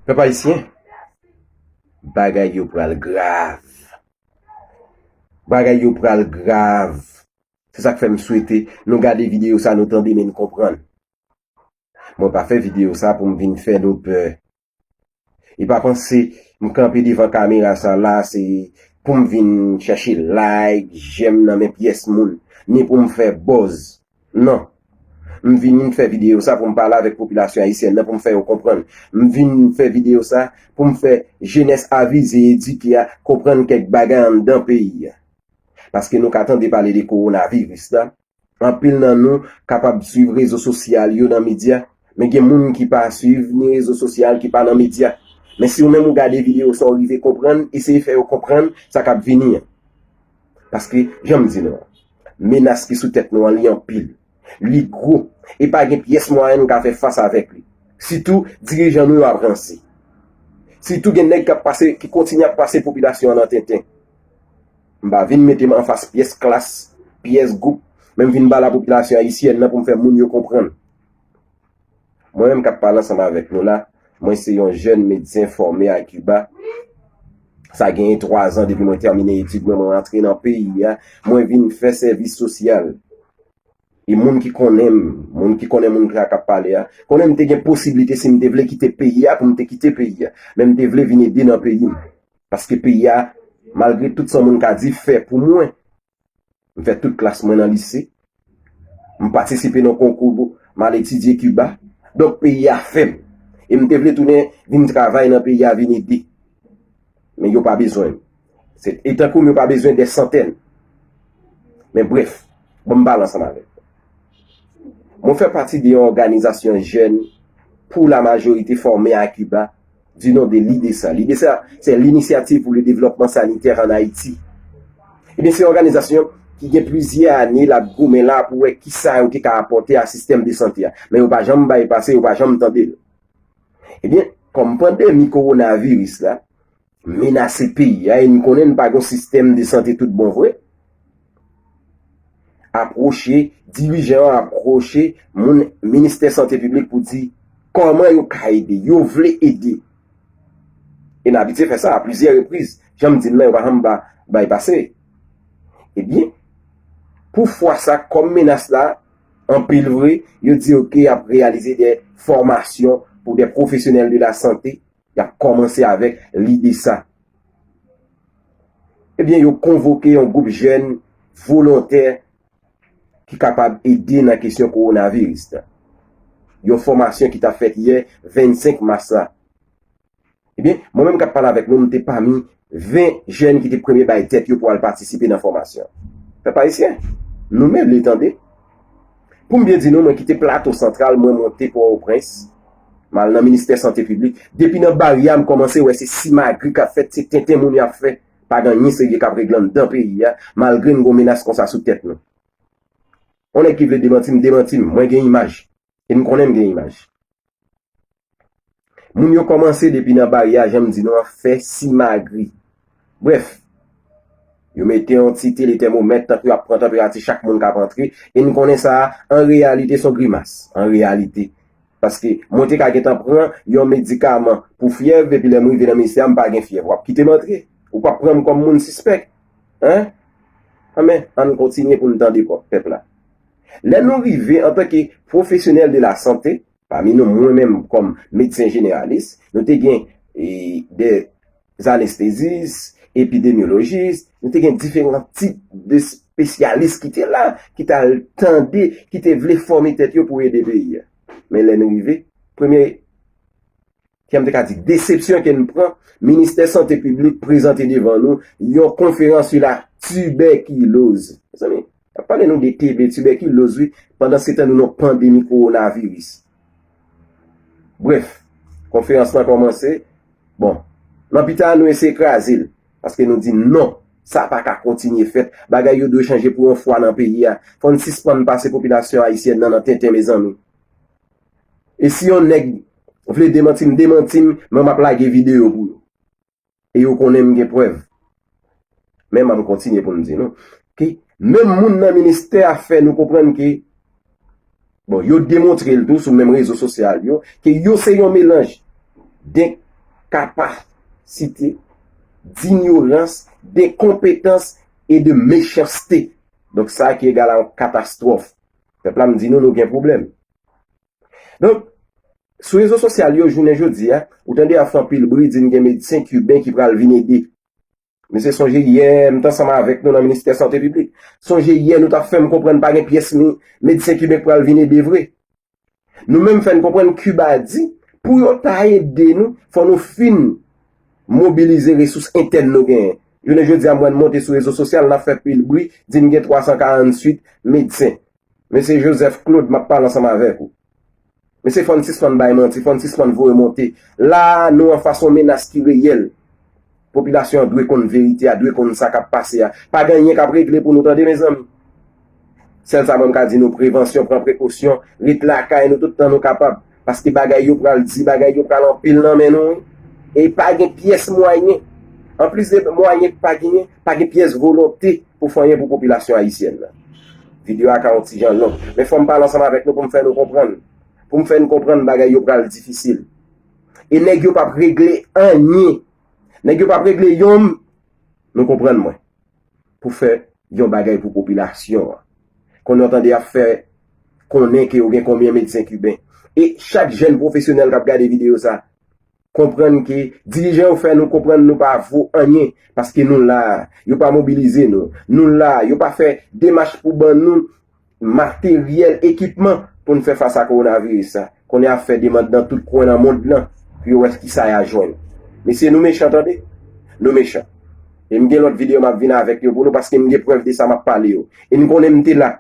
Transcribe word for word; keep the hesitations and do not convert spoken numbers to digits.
Pèp ayisyen, bagay yo pral grav. Bagay yo pral grav. Se sa k fè m swete nou gade videyo sa, nou tande, men n konprann. Mwen pa fè videyo sa pou m vin fè nou pè. E pa panse m kanpe devan kamera sa la, se pou m vin chèche like, j'aime nan men pyès moun, ni pou m fè buzz. Non. M vin fè videyo sa pou m pale avèk popilasyon ayisyèn nan, pou m fè yo konprann. M vin fè videyo sa pou m fè jenès avize, edike a, konprann kèk bagay anndan peyi a. Paske nou ka tande pale de kowonaviris la. Anpil nan nou kapab swiv rezo sosyal yo nan medya, men gen moun ki pa swiv ni rezo sosyal, ki pa nan medya. Men si ou menm ou gade videyo sa, ou rive konprann, eseye fè yo konprann sa k ap vini an. Paske, jan m di nou an, menas ki sou tèt nou an, li anpil. Li gwo. E pa gen pyès mwayen nou ka fè fas avèk li. Sitou, dirijan nou yo ap ranse. Sitou, gen nèg k ap pase, ki kontinye ap pase popilasyon an nan tenten. M pa vin mete m anfas pyès klas, pyès gwoup, men m vin ba la popilasyon ayisyèn nan pou m fè moun yo konprann. Mwen menm k ap pale ansanm avèk nou la, mwen se yon jèn medsen fòme a Kiba. Sa genyen twa zan depi mwen tèmine etid mwen, mwen antre nan peyi a, mwen vin fè sèvis sosyal. E moun ki konnen m, moun ki konnen moun sa k ap pale a, konnen m te gen posiblite, si m te vle kite peyi a, pou m te kite peyi a. Men m te vle vin ede nan peyi m. Paske peyi a, malgre tout sa moun ka di, fè pou mwen. M fè tout klas mwen nan lise. M patisipe nan konkou, m al etidye Kiba. Donk, peyi a fè m. E m te vle tounen vin travay nan peyi a, vin ede. Men yo pa bezwen m. Se, e tankou m, yo pa bezwen dè santèn. Men brèf, bon, m pale ansanm avèk nou. Mwen fè pati de yon òganizasyon jèn pou la majorite fòme a Kiba, du nom de lidesa. Lidesa, c'est l'Initiative pour le Développement Sanitaire en Haïti. Ebyen, se yon òganizasyon ki gen plizyè ane l ap goumen la pou wè kisa yo te ka apòte a sistèm de sante a. Men yo pa janm bay pase, yo pa janm tande l. Ebyen, kòm pandemi kowonaviris la menase peyi a, e n konnen n pa gen sistèm de sante tout bon vre, apwoche, dirijan an apwoche moun ministè sante piblik pou di kòman yo ka ede, yo vle ede. E n abitye fè sa a plizyè repriz. Jan m di n nan, yo pa janm ba, bay pase. Ebyen, pou fwa sa, kòm menas la anpil vre, yo di, oke, y ap reyalize de fòmasyon pou de pwofesyonèl de la sante. Y ap kòmanse avèk lidesa. Ebyen, yo konvoke yon gwoup jèn volontè ki kapab ede nan kesyon kowonaviris la. Yon fòmasyon ki t ap fèt yè, vennsenk mas la. Ebyen, mwen menm k ap pale avèk nou, m te pami ven jèn ki te premye bay tèt yo pou al patisipe nan fòmasyon. Pèp ayisyen, nou mele tande. Pou m byen di nou, mwen kite Plato Santral, mwen monte Pòtoprens, m al nan ministè sante piblik. Depi nan bari a, m kòmanse wè se simagri k ap fèt, se tenten moun y ap fè. Pa gen anyen serye k ap regle anndan peyi a, malgre n gen menas konsa sou tèt nou. On nèg ki vle demanti m, demanti m. Mwen gen imaj. E m konnen m gen imaj. Moun yo kòmanse depi nan bari a, jan m di nou an, fè simagri. Brèf, yo mete yon ti tele tèmomèt, tankou y ap pran tanperati chak moun k ap antre, e n konnen sa a, an reyalite, se yon grimas, an reyalite. Paske mwen te ka gentan pran yon medikaman pou fyèv, epi lè m rive nan ministè a, m pa gen fyèv. W ap kite m antre? Ou p ap pran m kòm moun sispèk? Hein? Anben, ann kontinye pou n tande pèp la. Lè nou rive antanke pwofesyonèl de la sante, pami nou, mwen menm kòm medsen jeneralis, nou te gen, e, de anestezis, epidemyolojis, nou te gen diferan tip de espesyalis ki te la, ki t al tande, ki te vle fòme tèt yo pou ede peyi a. Men lè nou rive, premye, kè m te ka di, desepsyon ke n pran, ministè sante piblik prezante devan nou yon konferans sou la tibèkiloz. Mezanmi, y ap pale nou de T B, tibèkiloz, wi, pandan se tan nou nan pandemi kowonaviris. Brèf, konferans lan kòmanse. Bon, nan pita, nou eseye kraze l, paske nou di non, sa pa ka kontinye fèt. Bagay yo dwe chanje pou yon fwa nan peyi a. Fò n sispann pase popilasyon ayisyèn nan nan tenten, mezanmi. E si yon nèg vle demanti m, demanti m, men m ap lage videyo pou yo. E yo konnen m gen prèv. Men m ap kontinye pou m di nou ke menm moun nan ministè a fè nou konprann ke, bon, yo demontre l tou sou menm rezo sosyal yo, ke yo se yon melanj de kapasite, dinyorans, denkonpetans e de mechanste. Donk, sa ki egal a yon katastwòf. Pèp la, m di nou, nou gen pwoblèm. Donk, sou rezo sosyal yo, jounen jodi a, ou tande y ap fè anpil bri, di n gen medsen kiben ki pral vin ede. Mesye, sonje yè, m t ansanm avèk nou nan ministè sante piblik. Sonje yè, nou t ap fè m konprann pa gen pyès mi-, medsen kiben k pral vin ede vre. Nou menm fè n konprann Kiba di, pou yo ta ede nou, fò nou fin mobilize resous entèn nou genyen. Jounen jodi a, m wè n monte sou rezo sosyal, n ap fè pil bri, di n gen twa san karantuit medsen. Mesye Joseph Claude, m ap pale ansanm avèk ou. Mesye, fò n sispann bay manti, fò n sispann voye monte. La a, nou anfas yon menas ki reyèl. Popilasyon an dwe konn verite a, dwe konn sa k ap pase a. Pa gen anyen k ap regle pou nou, tande, mezanmi. Sèl sa mwen m ka di nou, prevansyon, pran prekosyon, ret lakay nou tout tan nou kapab. Paske bagay yo pral di, bagay yo pral anpil nan men nou, wi. E pa gen pyès mwayen. Anplis de mwayen k pa genyen, pa gen pyès volonte pou fè anyen pou popilasyon ayisyèn nan. Videyo a ka yon ti jan long, men fò m pale ansanm avèk nou pou m fè nou konprann. Pou m fè nou konprann bagay yo pral difisil. E nèg yo p ap regle anyen. Nèg yo p ap regle yonm, nou konprann mwen, pou fè yon bagay pou popilasyon an. Konnen w tande y ap fè konnen ke yo gen konbyen medsen kiben. E chak jèn pwofesyonèl k ap gade videyo sa, konprann ke dirijan yo fè nou konprann nou pa vo anyen, paske nou la, yo pa mobilize nou. Nou la, yo pa fè demach pou ban nou materyèl, ekipman pou n fè fas a kowonaviris sa. Konnen y ap fè demann nan tout kwen nan mond lan pou yo wè kisa y a jwenn. Mesye, nou mechan, tande. Nou mechan. E m gen lòt videyo m ap vin avèk yo pou nou, paske m gen prèv de sa m ap pale yo. E n konnen m te la.